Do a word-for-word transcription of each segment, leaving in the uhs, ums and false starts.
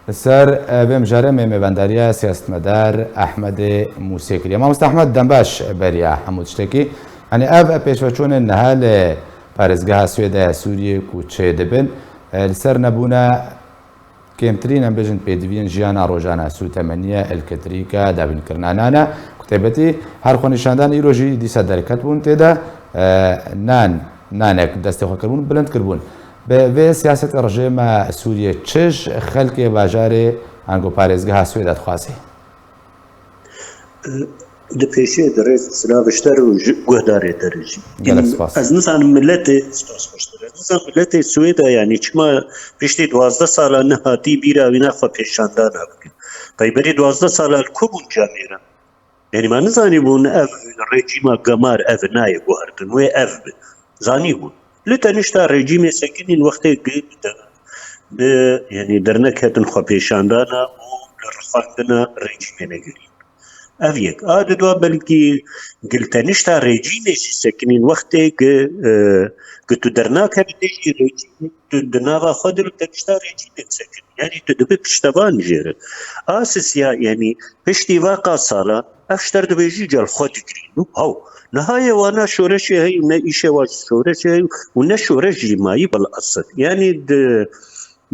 Li ser, e, vê mijarê me mêvendariya siyasetmedar Ehmedê Mûsê kiriye. Mamoste Ehmed, dem baş beriya hemû tiştekî. Yanî ev pêşveçûnên niha li parêzgeha Swêda ya Sûriyê ku çêdibin, e, li ser nebûna kêmtirîn, em bêjin, pêdiviyên jiyana rojane, sûtemeniye, elektrîka, dabînkirina nane, ku taybetî her xwenîşandan îro jî dîsa derket bûn tê de, e, nan, nanek destê xwe kiribûn, bilind kiribûn. Bi vê siyasetê rejêma Sûriyê çi ji xelkê bajarê ango parêzgeha Swêda dixwaze? Di pêşê de rêz silav ji te re û ji guhdarê te re jî. Gelek spas. Ez nizanim miletê, spas xweştir. Ez nizanim miletê Swêda, yanî çima piştî duwazdeh sala nehatî bîra wîna xwe pêşandana bikin. Peyberî duwazdeh sala li ku bûn camêra? Yanî me nizanîbûn ev rejîma gemar ev nayê guhertin, wê ev bi. Zanîbûn. Li tenişta rejîmê sekinîn wextê gi bi, bi, yanî derneketin xwepêşandana û li rixandina rejîmê negerîn. Ev yek. A di dua belkî gi li tenişta rejîmê jî sekinîn wextê gi, e, gi tu dernakevî dijî rejîmê, tu di nava xwe de li tenişta rejîmê disekinî. Yanî tu dibi piştevan jê re. A sisiya, yanî piştî va qas sala, ev ji te re dibêjî gel xwe digirî. Nû, haw, niha yê wana şoreşê heyî, ne îşê wa şoreşê heyî û ne şoreş jî mayî bil esil. Yanî di,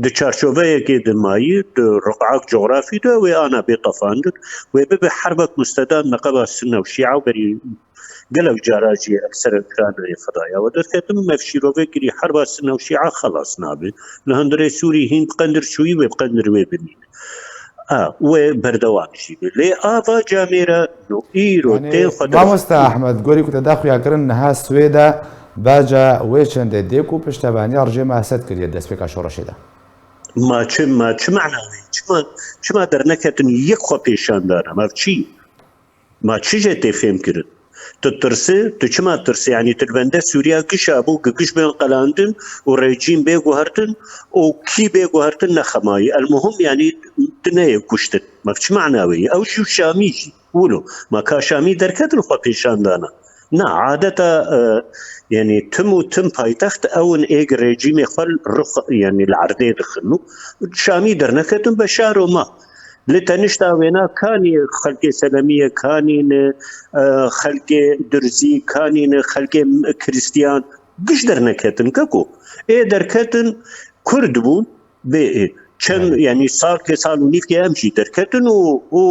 di çarçoveyekê de mayî, di riqak cografî de wê ana bê tefandin, wê bibe herbek mustedan meqeba Sunne û Şîa û berî gelek cara jî ekser ekranê Xwedaya we derketin, me şîrove kirî herba Sunne û Şîa xelas nabe. Li hundirê Sûrî hîn bi qendir çûyî wê bi qendir wê bimîne. A, wê berdewam jî be. Lê a va camêra no îro Yanî, tê xwe de Mamoste Ehmed, gorî ku te da xuya kirin, niha Swêda baca wê çendê dê ku piştevaniya rejêma Esed kiriye destpêka şoreşê de. Ma çi, ma çi mana wê? Çima, çima derneketin yek xwe pêşandana? Ma çi? Ma çi jê tê fêhm kirin? Tu tirsi, tu çima tirsi? Yanî tu li bende Sûriya gişa bû, gi giş bên qelandin û rejîm bê guhertin û kî bê guhertin ne xemayî. El muhim, yanî tu neyê kuştin. Ma çi mana wê ye? Ew jî û Şamî jî. Wilo, ma ka Şamî derketin xwe pêşandana? Na, adeta, e, yanî tim û tim paytext ew in ê gi rejîmê xwe li rux, yanî li erdê dixin û Şamî derneketin Beşar û ma. Li tenişta wêna kanî xelkê Selemiyê, kanî ne, e, xelkê Durzî, kanî ne, xelkê Kristiyan, giş derneketin keko. Ê derketin Kurd bûn, bê ê. Çend, Evet. yanî salkê, sal û nîvkê em jî derketin û, û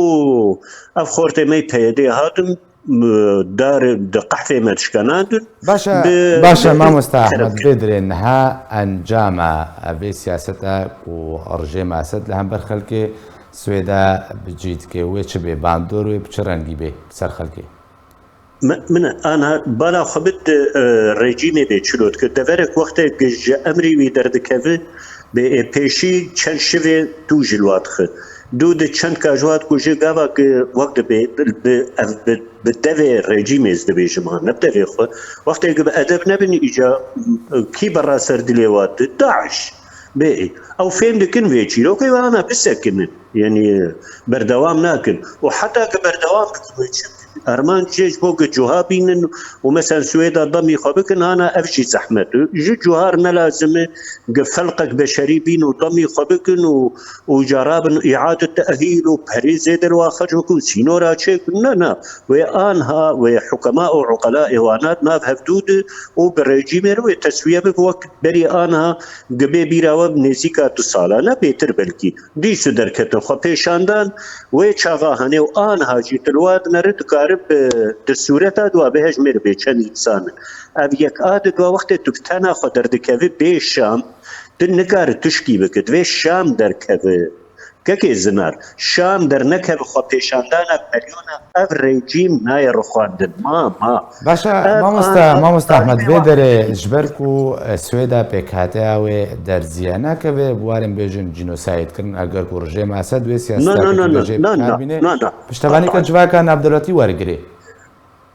ev xortê me P Y D hatin, m-, dar di qehfê me dişkenandin. Baş e, Bi, baş e, bi, Mamoste Ehmed, kerem. Bê dirê niha encama vê siyaseta ku rejêma Esed li hember xelkê Swêda bi cî dike, wê çi bê, bandor wê bi çi rengî bê ser xelkê? Min, min ana bala xwe bid, e, rejîmê bê çilo dikir. Deverek wextê ji emrî wî derdikeve, bê ê pêşî çend şivê dû ji li wa dixe. Dû di çend ka ji wa dikuje gava ki wek dibê bi, bi, ev bi, bi devê rejîmê ez dibêjim, ha, ne bi devê xwe. Wextê ki bi edeb nebin, îca, m, kî berra ser dilê wa di? DAIŞ. Bê, ew fêm dikin vê çîrokê ve ana bisekinin. Yanî berdewam nakin. Û heta ki berdewam bikin wê çi bikin? Armanc jê ji bo ki cuha bînin û mesela Swêda demî xwe bikin, ana ev jî zehmet e. Ji cuhar ne lazim e ki felqek beşerî bîn û demî xwe bikin û, û carabin îadet tehîl û perê zêde li wa xerc bikin û sînora çêkin. Ne, ne. Wê anha, wê hukema û uqela ê wana di nav hevdû de û bi rejîmê re wê teswiye bibe wek berî anha, gi bê bîra we bi nêzîka du sala, ne bêtir belkî. Dîsu derketin xwe pêşandan, wê çaxa hene û anha jî tu li wa dineri dikare bi, di sûreta di wa bihejmêr bê çend însan in. Ev yek a di dua wextê tu bi tena xwe derdikevî bê Şam, tu nikare tişkî bike, divê Şam derkeve. Kekê Zinar, Şam dernekeve xwe pêşandana milyona ev rejîm nayê rixwandin. Ma, ma. Baş e, Ev mamoste, ana mamoste Ehmed, vê derê ji ber ku, e, Swêda pêkhateya wê derziye, nakeve bi warên bêjin cînosayd kirin, eger ku rejêma Esed wê siyaseta na, na, na, na, na, na, na, piştevanî na, ke civaka navdewletî wergirê.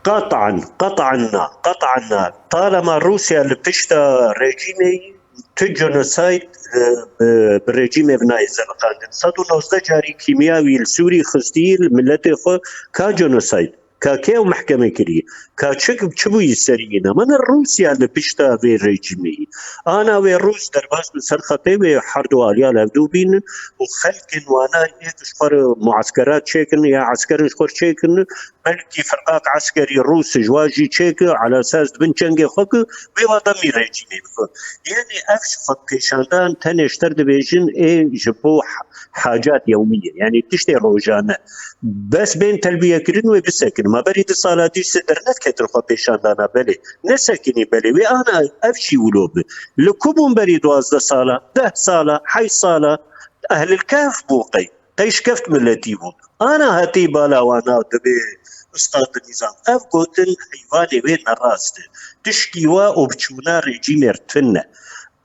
Qetan, qetan na, qetan na. Talema Rûsya li pişta rejîmê tu cînosayd, e, bi, bi rejîmê ve nayê zeliqandin. Sed û nozdeh carî kîmyawî li Sûrî xistî li miletê xwe, ka cînosayd? Ka kê ew mehkeme kiriye? Ka çi, çi bûyî serî îna? Mana Rûsya li pişta vê rejîmê yî. Ana wê Rûs derbas bi ser xetê wê herdu aliya li hevdû bînin û xelkên wana yek ji xwe re mueskerat çêkin ya eskerin ji xwe re çêkin, belkî firqak eskerî Rûs ji wa jî çêki, ala esas di bin çengê xwe ki wê wa demî rejîmê bixwe. Yanî ev ji xwe pêşandan tenê ji te re dibêjin ê ji bo h-, hacat yewmî ye. Yanî tiştê rojane. Bes bên telbiye kirin wê bisekin. Ma berî du sala dîse dernedketin xwe pêşandana belê. Nesekinî belê. Wê ana ev jî wilo bi. Li ku bûn berî duwazdeh sala, deh sala, heşt sala, ehlil kehf bû qey. Qey şikeft miletî bûn. Ana hetî bala wana dibê ustad nîzam. Ev gotin heyvanê wê nerast e. Tişkî wa û biçûna rejîmê re tune.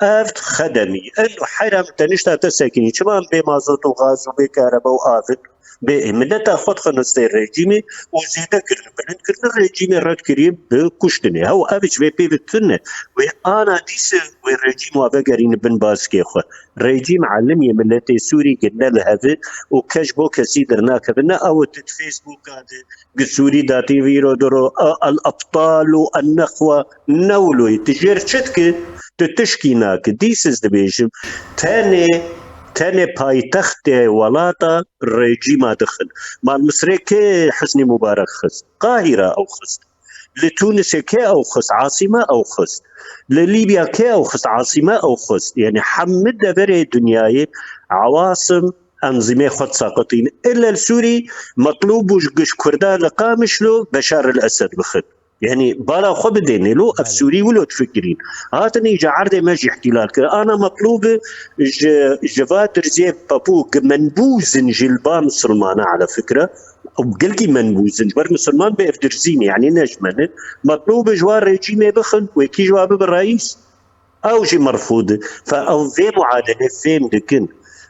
Ev xedemî. Eno heyra min te nişta te sekinî. Çima em bê mazot û gaz û bê karebe û avin? Bê ê mileta xwe dixin ristê rejîmê û zêde kirin, bilind kirin rejîmê red kiriye bi kuştinê. Hew ev ji vê pê ve tune. Wê ana dîse wê rejîm wa vegerîne bin baskê xwe. Rejîm elimiyê miletê Sûrî gine li hevi û kes bo kesî dernakeve. Ne ew tu di Facebooka de gi Sûrî datî vîro diro, a, el ebtal û en nexwe ne wilo ye. Tu jêr çi dike? Tu tişkî nake. Dîsiz dibêjim. Tenê, tenê paytextê welata rejîma dixin. Mal Misrê kê Husnî Mubarek xist? Qahîra ew xist. Li Tûnisê kê ew xist? Asîme ew xist. Li Lîbya kê ew xist? Asîme ew xist. Yanî hemî deverê dinyayê ewasim enzîmê xwe diseqitîn. Îlle li Sûrî metlûb bû ji giş Kurda li Qamişlo Beşar el Esed bixin. Yanî bala xwe bidêne lo ev Sûrî wilo difikirîn. Hatin îca erdê me jî îhtîlal kir. Ana metlûb ji, ji va dirziyê pepû ki menbûzin ji li ba misilmana ala fikre. Ew gelkî menbûzin. Ji ber misilman bê ev dirzînê, yanî ne ji me ne. Metlûb e ji wa rejîmê bixin, wekî ji wa bibe reîs. Ew jî merfûd e. Fe ew vê muadele fêm dikin.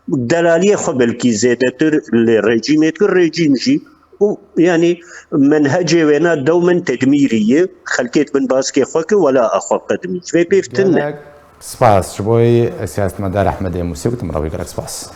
Delaliyê xwe belkî zêdetir li rejîmê dikir, rejîm jî. Û yanî menhecê wêna dewmen tedmîrî ye. Xelkê dibin baskê xwe ki wela a xwe qedimî. Vê pê vitin ne. Gelek spas ji bo siyasetmedar Ehmedê Musî, gotim rewî gelek spas.